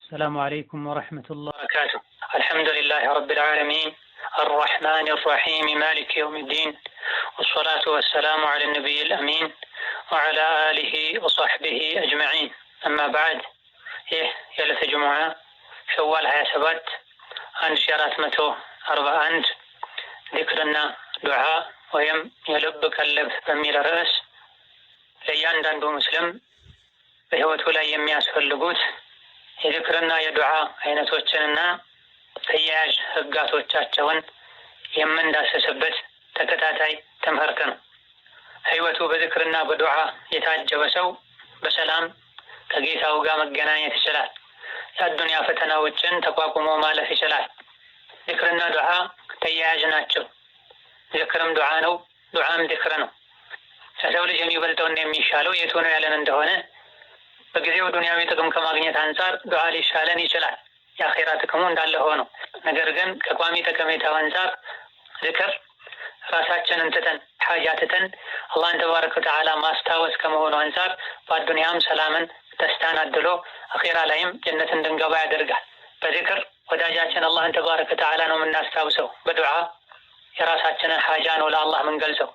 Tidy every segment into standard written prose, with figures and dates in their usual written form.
السلام عليكم ورحمة الله وبركاته. الحمد لله رب العالمين الرحمن الرحيم مالك يوم الدين والصلاة والسلام على النبي الأمين وعلى آله وصحبه أجمعين أما بعد። ይህ የዕለተ ጅሙዓ ሸዋል 27 1441 ዚክርና ዱዓ ወይም የልብ ቀለብ በሚል ርዕስ ለእያንዳንዱ ሙስሊም በህይወቱ ላይ የሚያስፈልጉት የዚክርና የዱዓ አይነቶችንና ተያያዥ ህጋቶቻቸውን የምንዳሰስበት ተከታታይ ትምህርት ነው። ህይወቱ በዚክርና በዱዓ የታጀበ ሰው በሰላም ከጌታው ጋር መገናኘት ይችላል። የአዱንያ ፈተናዎችን ተቋቁሞ ማለፍ ይችላል። ዚክርና ዱዓ ተያያዥ ናቸው። ዚክርም ዱዓ ነው፣ ዱዓም ዚክር ነው። ከሰው ልጅ የሚበልጠውና የሚሻለው የቱ ነው ያለን እንደሆነ በጊዜው ዱንያዊ ጥቅም ከማግኘት አንጻር ዱዓ ሊሻለን ይችላል። የአኼራ ጥቅሙ እንዳለ ሆኖ፣ ነገር ግን ከቋሚ ጠቀሜታው አንጻር ዚክር ራሳችንን ትተን፣ ሓጃ ትተን አላህን ተባረከ ወተዓላ ማስታወስ ከመሆኑ አንጻር በአዱንያም ሰላምን ደስታን አድሎ አኼራ ላይም ጀነት እንድንገባ ያደርጋል። በዚክር ወዳጃችን አላህን ተባረከ ወተዓላ ነው የምናስታውሰው። በዱዓ የራሳችንን ሓጃ ነው ለአላህ የምንገልጸው።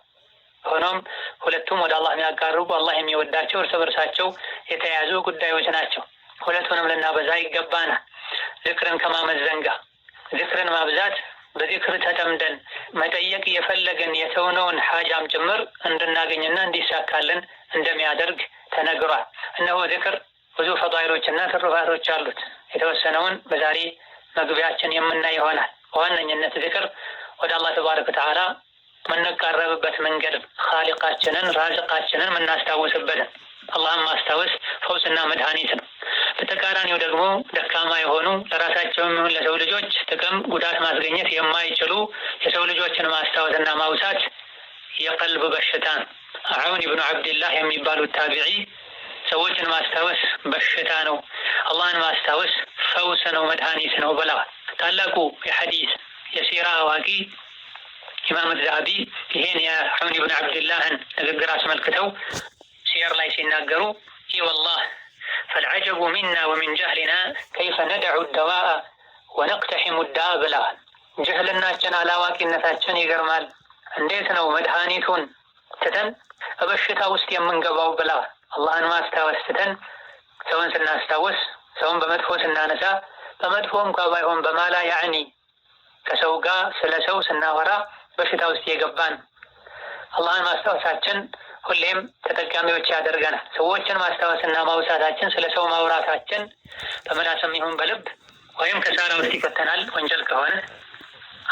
ሆኖም ሁለቱም ወደ አላህ የሚያቃርቡ፣ አላህ የሚወዳቸው፣ እርስ በርሳቸው የተያያዙ ጉዳዮች ናቸው። ሁለቱንም ልናበዛ ይገባናል። ዝክርን ከማመዘን ጋር ዝክርን ማብዛት በዚክር ተጠምደን መጠየቅ የፈለግን የተውነውን ሓጃም ጭምር እንድናገኝና እንዲሳካልን እንደሚያደርግ ተነግሯል። እነሆ ዚክር ብዙ ፈዳኢሎችና ትሩፋቶች አሉት። የተወሰነውን በዛሬ መግቢያችን የምናይ ይሆናል። በዋነኝነት ዚክር ወደ አላህ ተባረከ ወተዓላ የምንቃረብበት መንገድ፣ ኻሊቃችንን ራዚቃችንን የምናስታውስበትን። አላህን ማስታወስ ፈውስና መድኃኒት ነው። በተቃራኒው ደግሞ ደካማ የሆኑ፣ ለራሳቸውም ይሁን ለሰው ልጆች ጥቅም ጉዳት ማስገኘት የማይችሉ የሰው ልጆችን ማስታወስና ማውሳት የቀልብ በሽታ ነው። አዑን ኢብኑ ዓብድላህ የሚባሉት ታቢዒ ሰዎችን ማስታወስ በሽታ ነው፣ አላህን ማስታወስ ፈውስ ነው፣ መድኃኒት ነው ብለዋል። ታላቁ የሐዲስ የሲራ አዋቂ ኢማም ዛሀቢ ይሄን የዐውን ኢብኑ ዓብድላህን ንግግር አስመልክተው ሲየር ላይ ሲናገሩ إي والله فالعجب منا ومن جهلنا كيف ندع الدواء ونقتحم الداء ብለዋል። ጅህልናችን አላዋቂነታችን ይገርማል። እንዴት ነው መድኃኒቱን ትተን በሽታ ውስጥ የምንገባው ብለዋል። አላህን ማስታወስ ትተን ሰውን ስናስታውስ፣ ሰውን በመጥፎ ስናነሳ፣ በመጥፎ እንኳ ባይሆን በ ما لا يعني ከሰው ጋር ስለ ሰው ስናወራ በሽታ ውስጥ የገባን። አላህን ማስታወሳችን ሁሌም ተጠቃሚዎች ያደርገናል። ሰዎችን ማስታወስና ማውሳታችን፣ ስለ ሰው ማውራታችን በምላስም ይሁን በልብ ወይም ከሳራ ውስጥ ይከተናል ወንጀል ከሆነ፣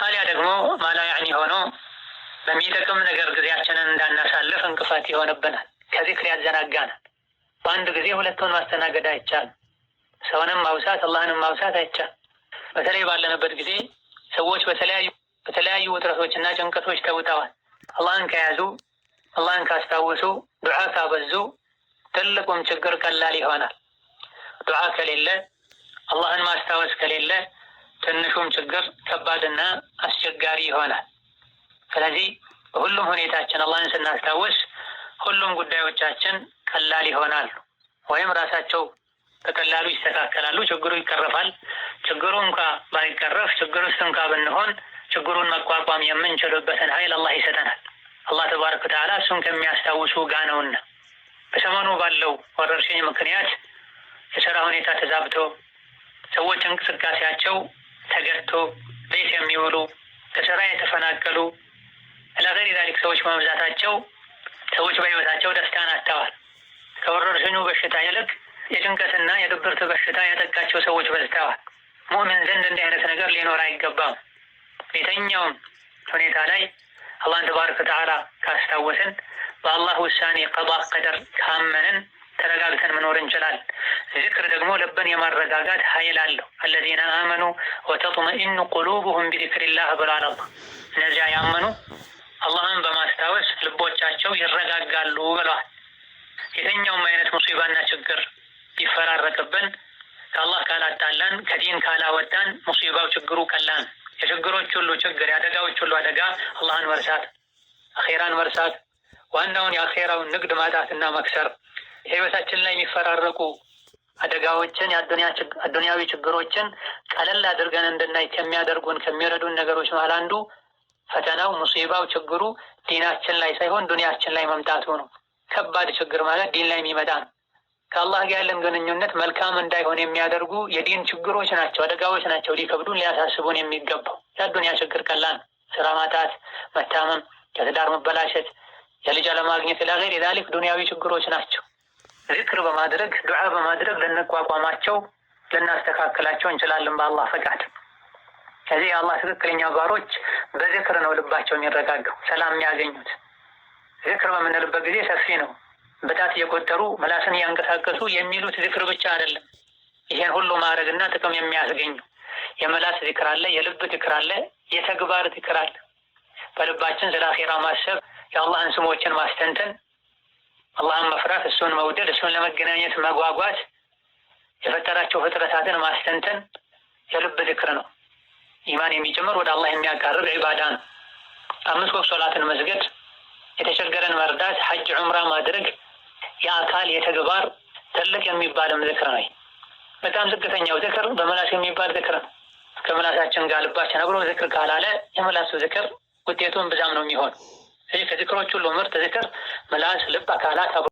አሊያ ደግሞ ما لا يعني ሆኖ በሚጠቅም ነገር ጊዜያችንን እንዳናሳልፍ እንቅፋት ይሆንብናል። ከዚክር ያዘናጋናል። በአንድ ጊዜ ሁለቱን ማስተናገድ አይቻልም። ሰውንም ማውሳት አላህንም ማውሳት አይቻልም። በተለይ ባለንበት ጊዜ ሰዎች በተለያዩ ውጥረቶችና ጭንቀቶች ተውጠዋል። አላህን ከያዙ፣ አላህን ካስታወሱ፣ ዱዓ ካበዙ ትልቁም ችግር ቀላል ይሆናል። ዱዓ ከሌለ፣ አላህን ማስታወስ ከሌለ ትንሹም ችግር ከባድና አስቸጋሪ ይሆናል። ስለዚህ በሁሉም ሁኔታችን አላህን ስናስታውስ ሁሉም ጉዳዮቻችን ቀላል ይሆናሉ፣ ወይም ራሳቸው በቀላሉ ይስተካከላሉ፣ ችግሩ ይቀረፋል። ችግሩ እንኳ ባይቀረፍ፣ ችግር ውስጥ እንኳ ብንሆን ችግሩን መቋቋም የምንችልበትን ኃይል አላህ ይሰጠናል። አላህ ተባረከ ወተዓላ እሱን ከሚያስታውሱ ጋ ነውና። በሰሞኑ ባለው ወረርሽኝ ምክንያት የስራ ሁኔታ ተዛብቶ፣ ሰዎች እንቅስቃሴያቸው ተገድቶ ቤት የሚውሉ፣ ከስራ የተፈናቀሉ إلى غير ذلك ሰዎች በመብዛታቸው ሰዎች በህይወታቸው ደስታን አጥተዋል። ከወረርሽኙ በሽታ ይልቅ የጭንቀትና የድብርት በሽታ ያጠቃቸው ሰዎች በዝተዋል። ሙእሚን ዘንድ እንዲህ አይነት ነገር ሊኖር አይገባም። የትኛውም ሁኔታ ላይ አላህን ተባረከ ወተዓላ ካስታወስን፣ በአላህ ውሳኔ ቀዷ ቀደር ካመንን ተረጋግተን መኖር እንችላለን። ዚክር ደግሞ ልብን የማረጋጋት ኃይል አለው። الذين آمنوا وتطمئن قلوبهم بذكر الله ብሏል አላህ። እነዚያ ያመኑ አላህን በማስታወስ ልቦቻቸው ይረጋጋሉ ብለዋል። የትኛውም አይነት ሙሲባና ችግር ቢፈራረቅብን ከአላህ ካላጣላን፣ ከዲን ካላወጣን ሙሲባው ችግሩ ቀላል። የችግሮች ሁሉ ችግር፣ የአደጋዎች ሁሉ አደጋ አላህን መርሳት፣ አኼራን መርሳት፣ ዋናውን የአኼራውን ንግድ ማጣትና መክሰር፣ ህይወታችን ላይ የሚፈራረቁ አደጋዎችን የአዱንያዊ ችግሮችን ቀለል አድርገን እንድናይ ከሚያደርጉን ከሚረዱን ነገሮች መሃል አንዱ ፈተናው፣ ሙሲባው፣ ችግሩ ዲናችን ላይ ሳይሆን ዱንያችን ላይ መምጣቱ ነው። ከባድ ችግር ማለት ዲን ላይ የሚመጣ ነው። ከአላህ ጋር ያለን ግንኙነት መልካም እንዳይሆን የሚያደርጉ የዲን ችግሮች ናቸው፣ አደጋዎች ናቸው ሊከብዱን ሊያሳስቡን የሚገባው። የአዱንያ ችግር ቀላል ነው። ስራ ማጣት፣ መታመም፣ የትዳር መበላሸት፣ የልጅ አለማግኘት إلى غير ذلك ዱንያዊ ችግሮች ናቸው። ዚክር በማድረግ ዱዓ በማድረግ ልንቋቋማቸው ልናስተካክላቸው እንችላለን በአላህ ፈቃድ። ከዚህ የአላህ ትክክለኛ ባሮች በዝክር ነው ልባቸው የሚረጋጋው ሰላም የሚያገኙት። ዝክር በምንልበት ጊዜ ሰፊ ነው። በጣት እየቆጠሩ ምላስን እያንቀሳቀሱ የሚሉት ዝክር ብቻ አይደለም። ይሄን ሁሉ ማዕረግና ጥቅም የሚያስገኙ የምላስ ዝክር አለ፣ የልብ ዝክር አለ፣ የተግባር ዝክር አለ። በልባችን ስለ አኼራ ማሰብ፣ የአላህን ስሞችን ማስተንተን፣ አላህን መፍራት፣ እሱን መውደድ፣ እሱን ለመገናኘት መጓጓት፣ የፈጠራቸው ፍጥረታትን ማስተንተን የልብ ዝክር ነው። ኢማን የሚጨምር ወደ አላህ የሚያቃርብ ዒባዳ ነው። 5 ወቅት ሶላትን መስገድ፣ የተቸገረን መርዳት፣ ሐጅ ዑምራ ማድረግ የአካል የተግባር ትልቅ የሚባልም ዝክር ነው። በጣም ዝቅተኛው ዝክር በምላስ የሚባል ዝክር ነው። ከምላሳችን ጋር ልባችን አብሮ ዝክር ካላለ የምላሱ ዝክር ውጤቱን ብዛም ነው የሚሆን። ስለዚህ ከዝክሮች ሁሉ ምርጥ ዝክር ምላስ፣ ልብ፣ አካላት አብሮ